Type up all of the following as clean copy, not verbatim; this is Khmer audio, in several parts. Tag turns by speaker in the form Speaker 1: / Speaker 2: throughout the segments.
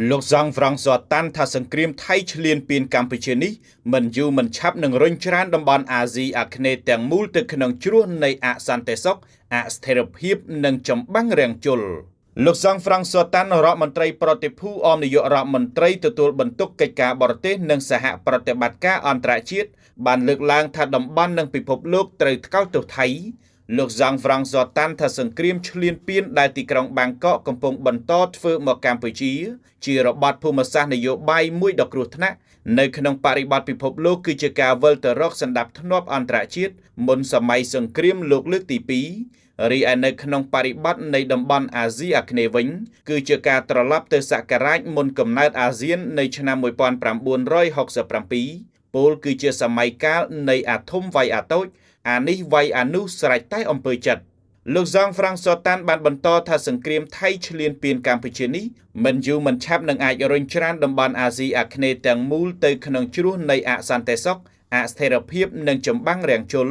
Speaker 1: លោកហ្សង់ហ្វ្រង់ស័តាន់ថាសង្គ្រាមថៃឈ្លានពានកម្ពុជានេះមិនយូរមិនឆាប់នឹងរុញច្រានតំបន់អាស៊ីអាគ្នេយ៍ទាំងមូលទៅក្នុងជ្រោះនៃអសន្តិសុខអស្ថិរភាពនិងចម្បាំងរាំងជល។ លោកហ្សង់ហ្វ្រង់ស័តាន់រដ្ឋមន្ត្រីប្រតិភូអមនាយករដ្ឋមន្ត្រីទទួលបន្ទុកកិច្ចការបរទេសនិងសហប្រតិបត្តិការអន្តរជាតិបានលើកឡើងថាតំបន់និងពិភពលោកត្រូវថ្កោលទោសថៃ។ លោកហ្សង់ហ្វ្រង់ស័តាន់ថាសង្គ្រាមឈ្លានពានដែលទីក្រុងបាងកកកំពុងបន្តធ្វើមកកម្ពុជា ជារបត់ភូមិសាស្ត្រនយោបាយមួយដ៏គ្រោះថ្នាក់នៅក្នុងបរិបទពិភពលោកគឺជាការវិលទៅរកសន្តិភាពអន្តរជាតិមុនសម័យសង្គ្រាមលោកលើកទី2រីឯនៅក្នុងបរិបទនៃតំបន់អាស៊ីអាគ្នេយ៍វិញគឺជាការត្រឡប់ទៅសករាជមុនកំណើតអាស៊ាននៃឆ្នាំ1967ពលគឺជាសម័យកាលនៃអាធំវាយអាតូចអានេះវាយអានោះស្រេចតែអំពើចិត្ត។ លោកហ្សង់ហ្វ្រង់សតានបានបន្តថាសង្គ្រាមថៃឈ្លានពានកម្ពុជានេះមិនយូរមិនឆាប់នឹងអាចរុញច្រានតំបន់អាស៊ីអាគ្នេយ៍ទាំងមូលទៅក្នុងជ្រោះនៃអសន្តិសុខអស្ថិរភាពនិងចម្បាំងរាំងជល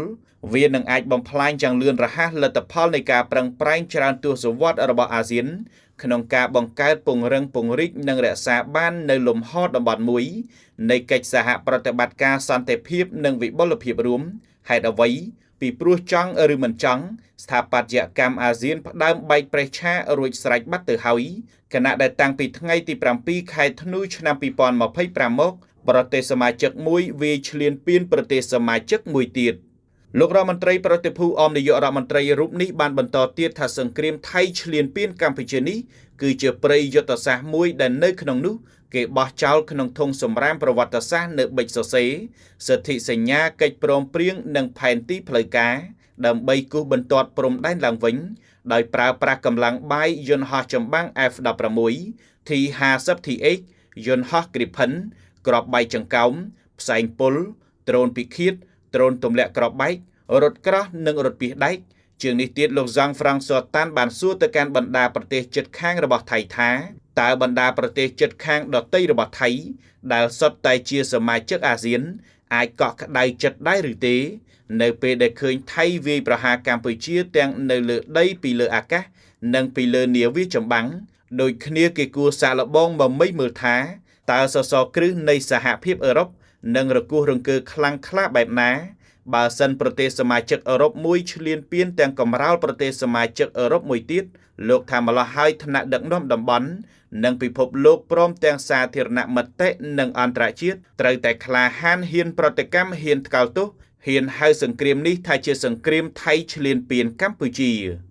Speaker 1: វានឹងអាចបំផ្លាញយ៉ាងលឿនរហ័សលទ្ធផលនៃការប្រឹងប្រែងច្រើនទសវត្សរ៍របស់អាស៊ានក្នុងការបង្កើតពង្រឹងពង្រីកនិងរក្សាបាននៅលំហតំបន់មួយនៃកិច្ចសហប្រតិបត្តិការសន្តិភាពនិងវិបុលភាពរួមហេតុអ្វីពីព្រោះចង់ឬមិនចង់ស្ថាបត្យកម្មអាស៊ានផ្ដើមបែកប្រេះឆារួចស្រេចបាត់ទៅហើយខណៈដែលតាំងពីថ្ងៃទី7ខែធ្នូឆ្នាំ2025មកប្រទេសសមាជិកមួយវាយឈ្លានពានប្រទេសសមាជិកមួយទៀត។ លោករដ្ឋមន្ត្រីប្រតិភូអមនាយករដ្ឋមន្ត្រីរូបនេះបានបន្តទៀតថាសង្គ្រាមថៃឈ្លានពានកម្ពុជានេះគឺជាព្រៃយុទ្ធសាស្ត្រមួយដែលនៅក្នុងនោះគេបោះចោលក្នុងធុងសម្រាមប្រវត្តិសាស្ត្រនៅបិចសរសេរសិទ្ធិសញ្ញាកិច្ចព្រមព្រៀងនិងផែនទីផ្លូវការដើម្បីគូសបន្ទាត់ព្រំដែនឡើងវិញដោយប្រើប្រាស់កម្លាំងបាយយន្តហោះចម្បាំង F16 T50TH យន្តហោះ Gripen គ្រាប់បែកចង្កោមផ្សែងពុលដ្រូនពិឃាតដ្រូនទម្លាក់គ្រាប់បែករថក្រោះនិងរថពាសដែកជាងនេះទៀតលោកហ្សង់ហ្វ្រង់ស័តានបានសួរទៅកាន់បណ្ដាប្រទេសជិតខាងរបស់ថៃថាតើបណ្ដាប្រទេសជិតខាងដទៃរបស់ថៃដែលសុទ្ធតែជាសមាជិកអាស៊ានអាចកក់ក្ដៅចិត្តដែរឬទេនៅពេលដែលឃើញថៃវាយប្រហារកម្ពុជាទាំងនៅលើដីពីលើអាកាសនិងពីលើនាវាចម្បាំងដូចគ្នាគេគួរសាកល្បងមមីមើលថាតើសសរគ្រឹះនៃសហភាពអឺរ៉ុបនឹងរគោះរង្គើខ្លាំងក្លាបែបណាបើសិនប្រទេសសមាជិកអឺរ៉ុបមួយឈ្លានពានទាំងកម្រោលប្រទេសសមាជិកអឺរ៉ុបមួយទៀតលោកថាម្លោះហើយថ្នាក់ដឹកនាំតំបន់និងពិភពលោកព្រមទាំងសាធារណមតិនិងអន្តរជាតិត្រូវតែក្លាហានហ៊ានប្រតិកម្មហ៊ានថ្កោលទោសហ៊ានហៅសង្គ្រាមនេះថាជាសង្គ្រាមថៃឈ្លានពានកម្ពុជា។